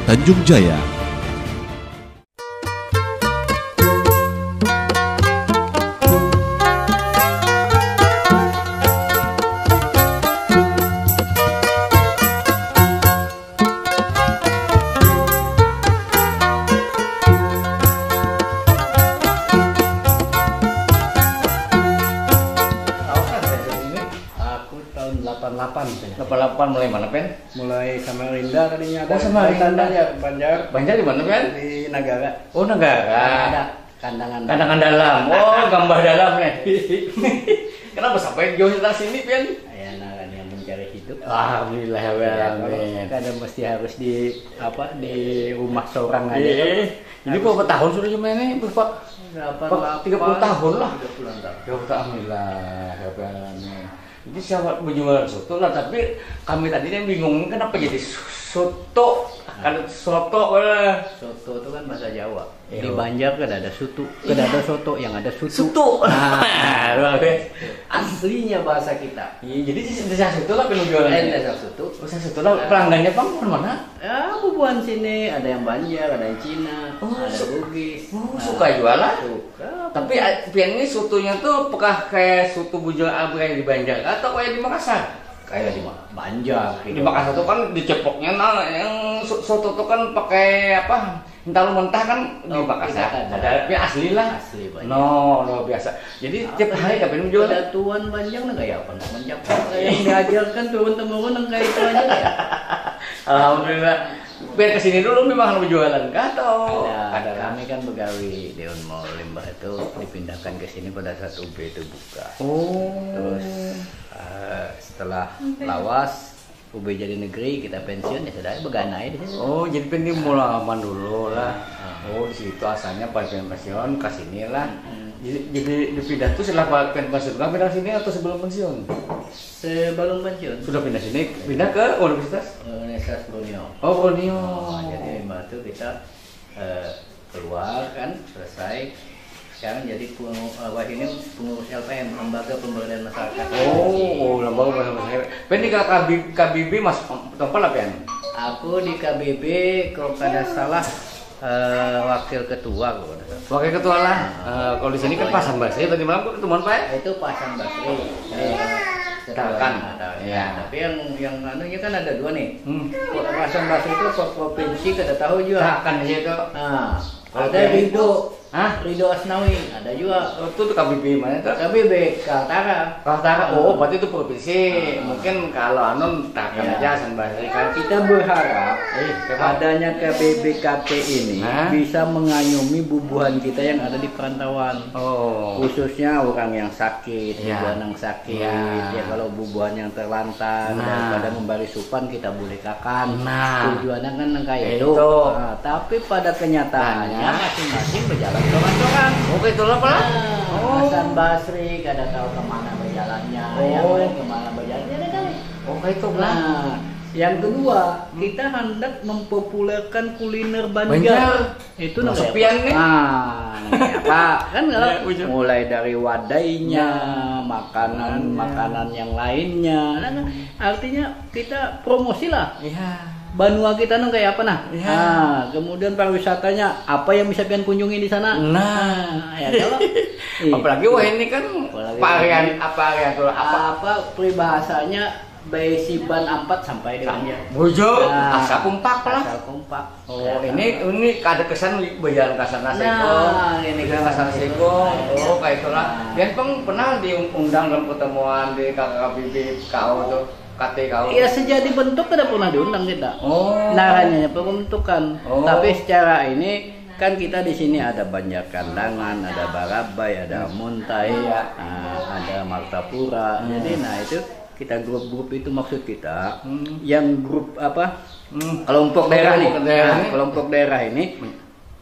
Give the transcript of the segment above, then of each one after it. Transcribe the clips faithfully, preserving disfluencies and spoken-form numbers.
Tanjung Jaya. Aku tahun delapan delapan saya. Delapan delapan mulai mana, Pen? Mulai Samarinda tadinya ada. Oh, Samarinda. Banjar, Banjar. Banjar di mana, Pen? Di Nagara. Oh, Nagara. Ada Kandangan. Kandangan Dalam. Oh, Gambah Dalam nih. Kenapa sampai jauh dari sini, Pen? Ya, nah, kan yang mencari hidup. Alhamdulillah ya, Pen. Ya, kalau amin. Kadang mesti harus di apa, di rumah seorang aja. Iya. Ini berapa tahun sudah cuma ini, Bapak? Delapan puluh, tiga puluh tahun lah. Tiga puluh tahun. Tiga puluh tahun, alhamdulillah, ya, Pen. Jadi siapa berjualan soto lah, tapi kami tadi yang bingung kenapa jadi soto, ada soto lah. Soto itu kan bahasa Jawa. Iya. Di Banjar kada ada sutu, kada ada soto, yang ada sutu. Sutu. Nah, luar biasa. Aslinya bahasa kita. Iya, jadi di desa situ lah penjualan. Eh, desa situ. Oh, desa situ lah. Pelanggannya, Bang, dari mana? Ya, bubuhan sini, ada yang Banjar, ada yang Cina, oh, ada su- Bugis. Oh, nah, suka jualan? Suka. Tapi, eh, pian ini sotonya tuh apakah kayak soto bujur abrai di Banjar atau kayak di Makassar? Kayak di Ma-, Banjar gitu. Di Makassar tuh kan dicepoknya, nah, yang so-, soto tuh kan pakai apa? Hintalu mentah kan di Makassar. Oh, tidak ada. Ada, tapi asli lah. Asli Banjar. No, luar biasa. Jadi tiap hari kapan menjual? Ada tuan Banjar nih kayak apa? Mencapai yang diajarkan turun temurun yang kayak itu aja ya. Alhamdulillah. Biar kesini dulu memang anu berjualan kah atau ada? Ada lah. Kami kan begawi di Unmul, limbah itu dipindahkan ke sini pada saat U B itu buka. Oh. Terus, eh, setelah lawas U B jadi negeri, kita pensiun, ya sudah, begana aja di sini. Oh, jadi Pen ini mula aman dulu lah. Ah. Oh, di situ asalnya pas pensiun ke sini lah. Mm-mm. Jadi, jadi dipindah tuh setelah pa-, Pen pensiun kah pindah sini atau sebelum pensiun? Sebelum pensiun. Sudah pindah sini, pindah ke universitas? Universitas Borneo. Oh, Borneo. Oh, jadi limbah itu kita, eh, keluar kan, selesai. Sekarang jadi pengu-, apa ini, pengurus L P M, Lembaga Pemberdayaan Masyarakat. Oh, oh, Lembaga Pemberdayaan Masyarakat. Pen di K B B, K B B, Mas, tempat apa ya? Aku di K B B, kalau kada salah, eh, wakil ketua, kalau kada salah. Wakil ketua lah. Ah. Eh, kalau di sini kan Pak Hasan Basri, tadi malam ketemuan, Pak, ya? Itu Pak Hasan Basri. Eh, ketua. Tarakan. Nah, Tarakan. Iya. Tapi yang, yang anunya kan ada dua nih. Hmm. Pak Hasan Basri itu per provinsi kada tahu juga. Tarakan aja itu. Nah, ada Ridho. Hah? Ridho Asnawi, ada juga. Oh, itu tuh K B B mana tuh? K B B Kaltara. Kaltara. Oh, berarti itu provinsi. Ah. Mungkin kalau anu, Tarakan aja, Hasan Basri kan. Kita berharap adanya K B B K T ini bisa mengayomi bubuhan kita yang ada di perantauan. Oh. Khususnya orang yang sakit, bubuhan yang sakit, ya, kalau bubuhan yang terlantar, daripada membari supan, kita bulikakan. Nah. Tujuannya kan nang kaya itu. Nah, tapi pada kenyataannya masing-masing berjalan sorang-sorang. Oh, kayak itulah, Pak? Nah, Hasan Basri kada tahu kemana berjalannya, yang lain kemana berjalannya, ada kali. Oh, kayak itu, Pak? Nah, yang kedua, kita hendak mempopulerkan kuliner Banjar. Itu nang sepian nih. Nah, nang kaya apa? Kan kalau mulai dari wadainya, makanan, makanan yang lainnya. Nah, kan artinya kita promosi lah. Iya. Banua kita nang kaya apa nah? Iya. Nah, kemudian pariwisatanya apa yang bisa pian kunjungi di sana? Nah, ya kalau apalagi wah ini kan varian apa, varian tuh apa? Apa peribahasanya? Baisi ban ampat sampai di Banjar. Bujur, nah, asa kompak lah. Asa kompak. Oh, ini, ini kada kesan berjalan ke sana sego. Nah, ini berjalan ke sana sego. Oh, kayak itulah. Nah. Pian pang pernah diundang dalam pertemuan di K K B B K O tuh, K T K O. Iya, sejak dibentuk kada pernah diundang kita. Oh. Nah, hanya pembentukan. Oh. Tapi secara ini kan kita di sini ada Banjar Kandangan, ada Barabai, ada Muntai, iya, nah, ada Martapura. Hmm. Jadi, nah, itu kita grup-grup itu maksud kita, hmm, yang grup apa? Hmm. Kelompok daerah nih. Kelompok daerah. Nah, nih. Kelompok daerah ini, hmm,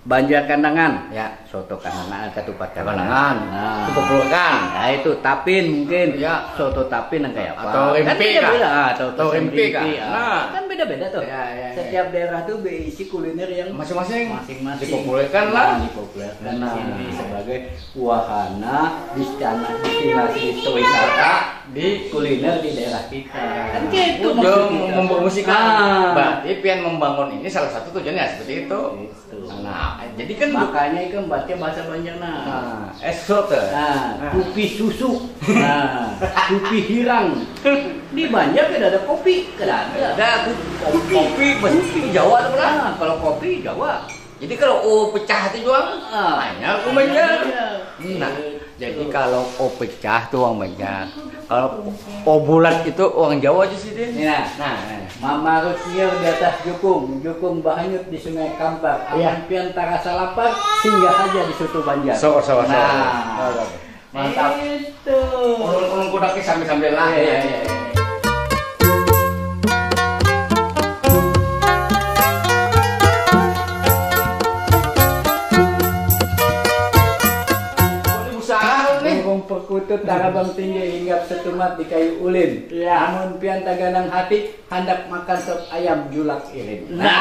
Banjar Kandangan. Ya. Soto Kandangan, ketupat Kandangan. Kandangan. Nah. Ketupat Kandangan. Nah, itu tapin mungkin. Ya. Soto tapin yang kayak apa? Atau rimpi kan kah? Beda. Ah, atau rimpi kan? Rimpi, ah. Nah. Kan beda. Ya, beda tuh. Ya, ya, ya. Setiap daerah tuh berisi kuliner yang masing-masing. Masing-masing. Dipopulerkan lah. Nah, dipopulerkan di sini sebagai wahana destina-, destinasi wisata di kuliner di daerah kita. Kan gitu. Udah maksud kita. Mempromosikan. Ah. Berarti pian membangun ini salah satu tujuannya seperti itu. Gitu. Nah, jadi kan makanya itu baca bahasa Banjar, nah. Nah, es soto. Nah, nah, kopi susu. Nah, kopi hirang. Di Banjar tidak ada kopi, tidak ada. Ada kopi. Kopi, kopi, kopi Jawa tuh lah. Nah, kalau kopi Jawa. Jadi kalau O pecah itu jual, ah, hanya ke Banjar. Iya. Nah, jadi kalau O pecah tuh uang Banjar. Kalau O bulat itu uang Jawa aja sih, Din. Ya. Nah, nah. Mamarut nyiur di atas jukung, jukung bahanyut di Sungai Kampar. Iya. Amun pian tarasa lapar, singgah aja di Soto Banjar. So, so, so. Nah. So, so. Mantap. Itu. Ulun, ulun kudapi sambil-sambil lah. Iya, iya, iya. Ini usaha nih. Burung perkutut tarabang tinggi hinggap setumat di kayu ulin. Iya. Amun pian taganang hati, handak makan sop ayam julak irin. Nah.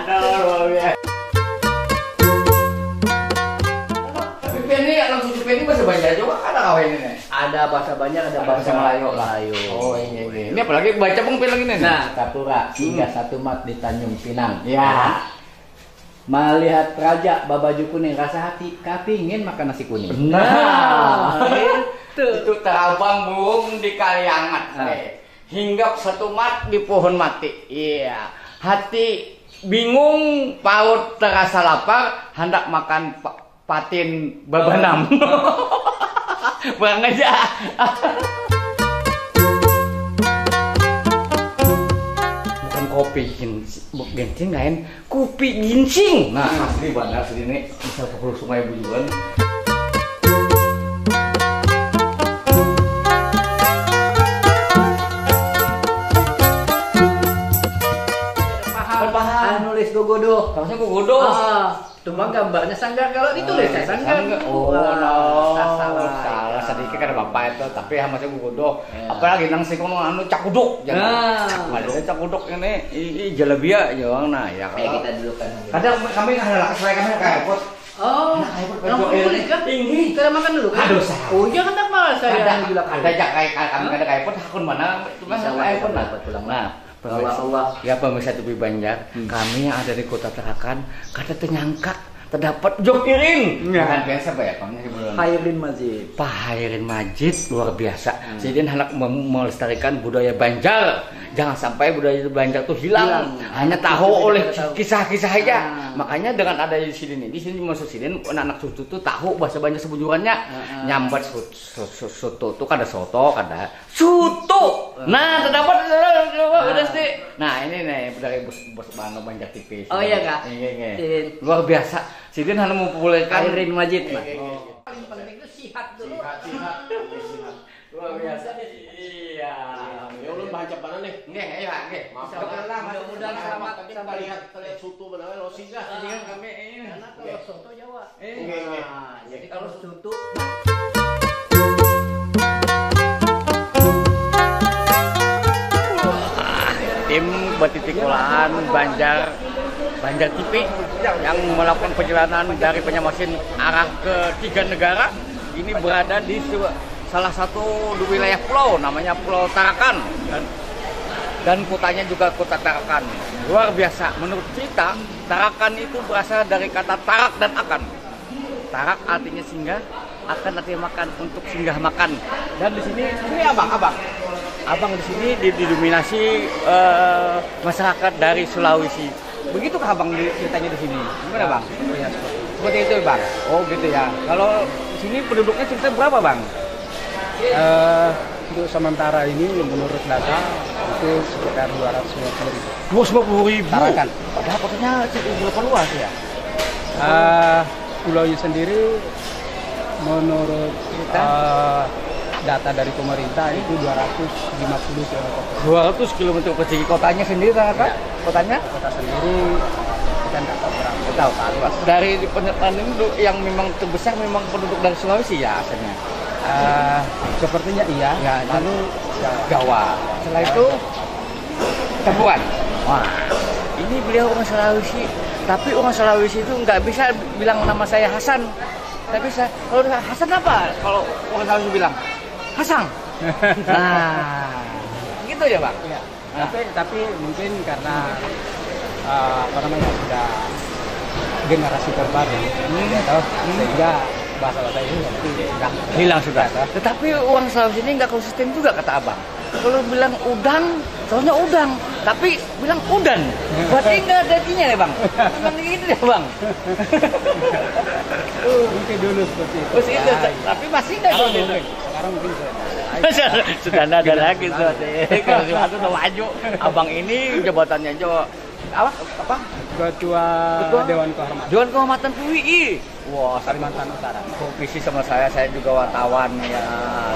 Aduh, luar biasa. Tapi pian ini langsung si pian ini bahasa Banjar juga ada kawin ini? Ada bahasa Banjar, ada bahasa Melayu lah. Melayu. Oh, iya, iya. Ini apalagi baca pun pian lagi nih. Nah, Kapura, hmm, singgah satumat di Tanjung Pinang. Ya. Malihat raja babaju kuning rasa hati, kapingin makan nasi kuning. Nah, itu. Itu tarabang burung di Kaliangat. Nah. Eh. Hinggap satumat di pohon mati. Iya. Hati bingung, paut terasa lapar, handak makan pa-, patin babanam. Bang aja. Bukan kopi gin-, bu-, ginseng lain, kopi ginseng. Nah, asli banar sini nih. Misal ke Hulu Sungai Buyuan. Paham. Paham. Anu, nulis gogodoh. Maksudnya gogodoh. Ah, cuma gambarnya sanggar, kalau ditulisnya sanggar. Sanggar. Oh, wah, no. Salah. Salah sedikit, kada apa-apa itu, tapi ya maksudnya gogodoh. Ya. Apalagi nang singkong anu cakuduk, jangan. Nah. Cakuduk. Ada cakuduk ini, i, i, jalabia, ya, nah, ya, kayak kalau kita dulu kan. Kadang kami kan ada lah, supaya kami kayak airport. Oh, nah, airport nang betul, kulit kah? Tinggi. Kita makan dulu kan? Aduh, sayang. Oh, iya, kenapa saya ada, yang bilang ada airport? Jak kayak kami kada kayak airport, hakun mana? Cuma insya Allah airport kita lah. Dapat pulang. Nah, pemirsa, Allah. Ya, pemirsa T V Banjar, hmm, kami yang ada di Kota Tarakan, kada ternyangka terdapat Jok Irin. Ya. Bukan biasa, Pak, ya, Pak, ini belum. Hairin Majid. Pak Hairin Majid luar biasa. Hmm. Sidin hendak mem-, melestarikan budaya Banjar. Jangan sampai budaya Banjar tuh hilang. Hilang. Hanya tahu oleh kisah-kisah aja. Ah. Makanya dengan ada di sini nih, di sini masuk sini anak-anak Sutu tuh tahu bahasa Banjar sebujurannya. Ah, ah. Nyambat sut-, su-, su-, Sutu tuh kada soto, kada Sutu. Nah, terdapat, terdapat, ah, udah sih. Nah, ini nih dari bos, bos Bano Banjar T V. Oh, iya, Kak. Iya, iya. Iya. Luar biasa. Sidin hanya mempopulerkan Hairin Majid, Pak. Iya, iya, iya. Paling penting itu sihat dulu. Sihat, sihat. Sihat. Luar biasa. Iya. Ya, ulun bahancap banar nih. Nggih, iya, nggih. Maaf. Mudah-mudahan selamat, tapi selamat. Kita lihat, kita lihat Sutu benar, lo singgah. Jadi kan kami, eh. Karena kalau soto Jawa. Eh. Nggih, nggih. Nah, jadi kalau Sutu. Tim Batitik Olahan Banjar, Banjar T V yang melakukan perjalanan dari Banjarmasin arah ke Tiga Negara ini berada di su-, salah satu di wilayah pulau, namanya Pulau Tarakan, dan, dan kotanya juga Kota Tarakan. Luar biasa. Menurut cerita, Tarakan itu berasal dari kata tarak dan akan. Tarak artinya singgah, akan artinya makan, untuk singgah makan. Dan di sini, ini abang, abang. Abang di sini di-, didominasi, eh, masyarakat dari Sulawesi. Begitu kah, Bang, di, ceritanya di sini? Gimana, Bang? Iya, seperti, seperti itu, Bang. Oh, gitu ya. Kalau di sini penduduknya cerita berapa, Bang? Eh, untuk sementara ini, menurut data, itu sekitar dua ratus lima puluh ribu. Dua ratus lima puluh ribu? Tarakan. Padahal kotanya cukup berapa luas ya? Eh, pulaunya sendiri, menurut, eh, data dari pemerintah itu dua ratus lima puluh kilometer persegi. Dua ratus kilometer persegi. Kotanya sendiri, Kak? Ya. Kotanya? Kota sendiri, kita nggak tahu berapa. Nggak tahu, Pak. Luas. Dari penyertaan ini du-, yang memang terbesar memang penduduk dari Sulawesi ya asalnya? Eh, sepertinya iya. Ya, lalu Jawa. Jawa. Setelah itu, Bukan. Wah, ini beliau orang Sulawesi, tapi orang Sulawesi itu nggak bisa bilang nama saya Hasan. Tapi saya, kalau Hasan apa? Kalau orang Sulawesi bilang Hasang. Nah, gitu ya, Bang. Iya. Nah. Tapi tapi mungkin karena eh, apa namanya, sudah generasi terbaru, hmm, ya toh, hmm, sehingga bahasa-bahasa ini jadi hilang. Hilang sudah. Ya, toh? Tetapi orang Sulawesi ini nggak konsisten juga, kata Abang. Kalau bilang udang, soalnya udang, tapi bilang udan. Berarti nggak ada artinya ya, Bang? Memang gitu ya, Bang? Mungkin dulu seperti itu. Terus itu, nah, tapi masih nggak, oh, gitu. Mungkin. Sekarang mungkin sudah nggak ada. Sudah nggak ada lagi, sudah. Kalau sudah maju, Abang ini jabatannya aja apa? Apa? Ketua, ketua Dewan Kehormatan. Dewan Kehormatan P U I. Wah, Kalimantan Utara. Kompetisi sama saya, saya juga wartawan ya,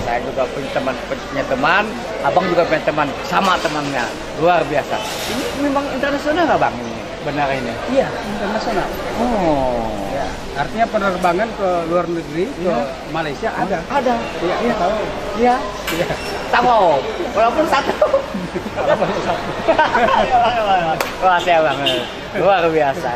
saya juga punya teman, punya teman, Abang juga punya teman, sama temannya, luar biasa. Ini memang internasional nggak, Bang, ini? Benar ini? Iya, internasional. Oh. Ya, artinya penerbangan ke luar negeri, ke, iya, Malaysia ada. Ada. Iya. Iya, tahu. Iya. Iya. Tahu. Walaupun satu. Walaupun satu. Wah, saya, Bang. Luar biasa.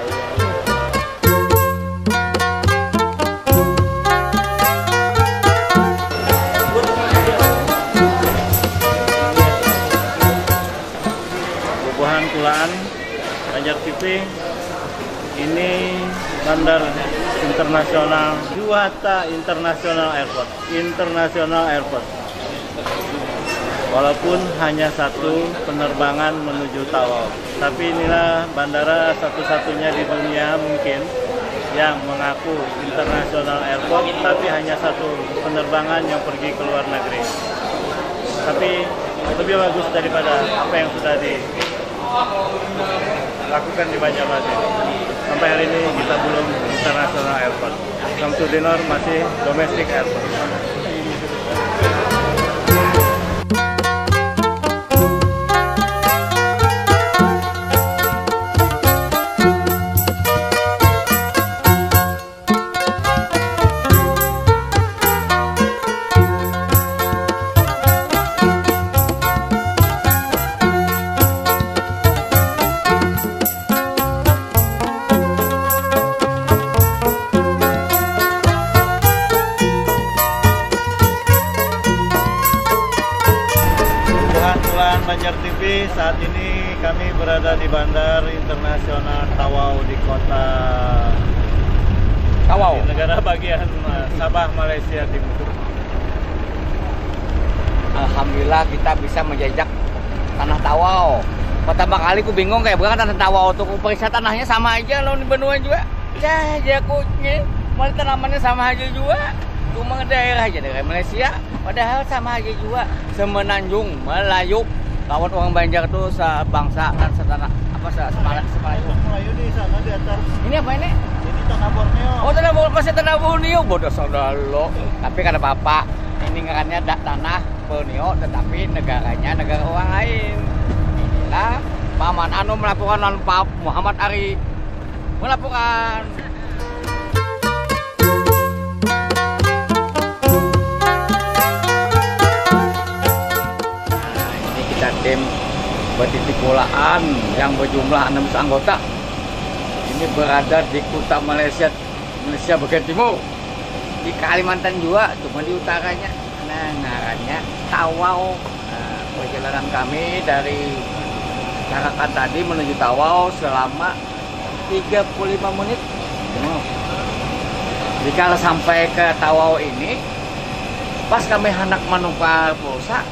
Bubuhan kulaan, Banjar T V, ini bandar internasional, Juwata International Airport, International Airport. Walaupun hanya satu penerbangan menuju Tawau, tapi inilah bandara satu-satunya di dunia mungkin yang mengaku international airport, tapi hanya satu penerbangan yang pergi ke luar negeri. Tapi lebih bagus daripada apa yang sudah dilakukan di Banjarmasin. Sampai hari ini kita belum international airport. Samsudinor masih domestic airport. Bubuhan kulaan Banjar T V, saat ini kami berada di Bandar Internasional Tawau di kota Tawau, di negara bagian, eh, Sabah, Malaysia Timur. Alhamdulillah kita bisa menjajak tanah Tawau. Pertama kali ku bingung kayak berapa tanah Tawau tuh, ku periksa tanahnya sama aja lawan di Banua juga. Cah, jakunya, malah tanamannya sama aja juga. Cuma daerah aja dari Malaysia, padahal sama aja juga. Semenanjung Melayu lawan orang Banjar tuh sebangsa dan setanah apa se semala semalayu. Melayu di sana di atas. Ini apa ini? Ini tanah Borneo. Oh, tanah Borneo, masih tanah Borneo, bodoh sodalo. Tapi kada apa-apa. Ini ngarannya dak tanah Borneo, tetapi negaranya negara orang lain. Inilah Paman Anu melaporkan lawan Pak Muhammad Ari. Melaporkan. Nah, ini kita tim batiti kulaan yang berjumlah enam belas anggota. Ini berada di Kuta Malaysia, Malaysia bagian timur. Di Kalimantan juga, cuma di utaranya. Nah, ngarannya Tawau. Nah, perjalanan kami dari Carakan tadi menuju Tawau selama tiga puluh lima menit. Jika sampai ke Tawau ini, pas kami hendak menukar pulsa,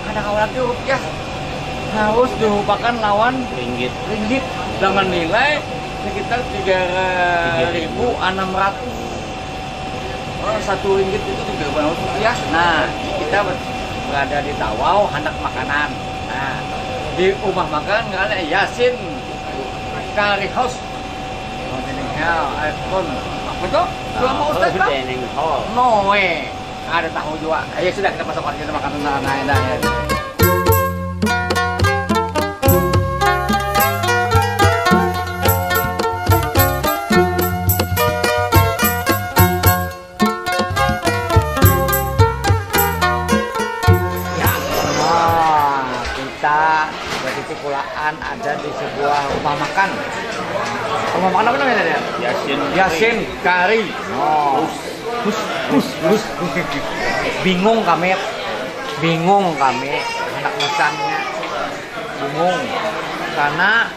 kada kawa lagi rupiah. Harus dirupakan lawan ringgit. Ringgit dengan nilai sekitar tiga ribu enam ratus. Oh, satu ringgit itu tiga ribu enam ratus rupiah. Nah, kita ber- berada di Tawau, hendak makanan. Nah, di rumah makan ngarannya Yasin Curry House. Oh, dining hell, iPhone. Apa tuh? Belum mau Ustaz, Pak? Dining hall. No way. Ada tahu juga. Ayo sudah, kita masuk aja makan sana, nah, nah, ya. Ya, nah, kita berarti pula Ada di sebuah rumah makan. Rumah makan apa namanya tadi? Yasin. Yasin Kari. Oh. Hus, hus, hus. Bingung kami. Bingung kami anak mesannya. Bingung. Karena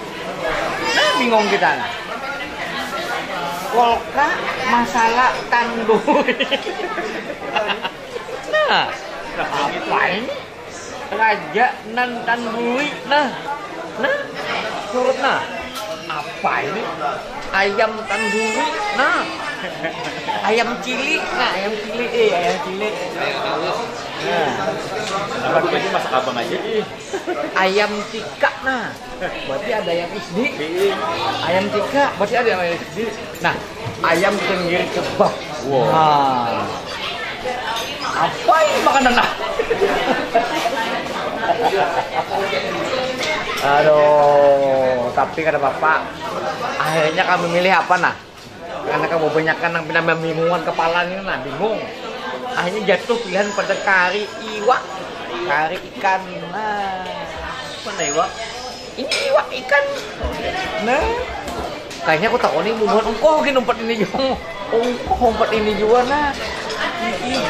nah, bingung kita. Kolka masalah tandoori. Nah, apa ini? Raja nan tandoori nah. Nah, surut nah. Apa ini? Ayam tandoori nah. Ayam cili nah, ayam cili eh ayam cili. Nah. Kenapa bukannya masak abang aja ih? Ayam tikka nah. Berarti ada ayam SD. Ayam tikka berarti ada ayam SD. Nah, ayam tenggiri kebab. Wow. Nah. Apa ini makanan nah? Aduh, tapi kada apa-apa. Akhirnya kami milih apa nah? Karena kamu banyakan yang pina membingungkan kepala ini nah, bingung. Akhirnya jatuh pilihan pada kari iwak, kari ikan. Nah, Mana iwak? Ini iwak ikan. Nah, kayaknya aku tahu nih bubuhan ungkoh gini umpat ini juga. Ungkoh umpat ini juga nah. Ih, ih.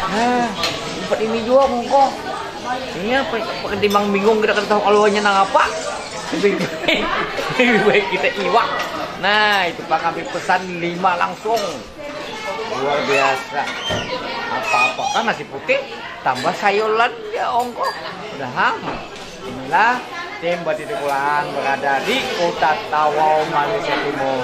Nah, umpat ini juga ungkoh. Ini apa? Apa ketimbang bingung kita kada tahu keluarnya nang apa. Lebih baik, lebih baik kita iwak. Nah, itu pak kami pesan lima langsung. Luar biasa. Apa-apa kan nasi putih tambah sayuran ya ongkoh. Udah ham. Inilah tim Batiti Pulaan berada di Kota Tawau, Malaysia Timur.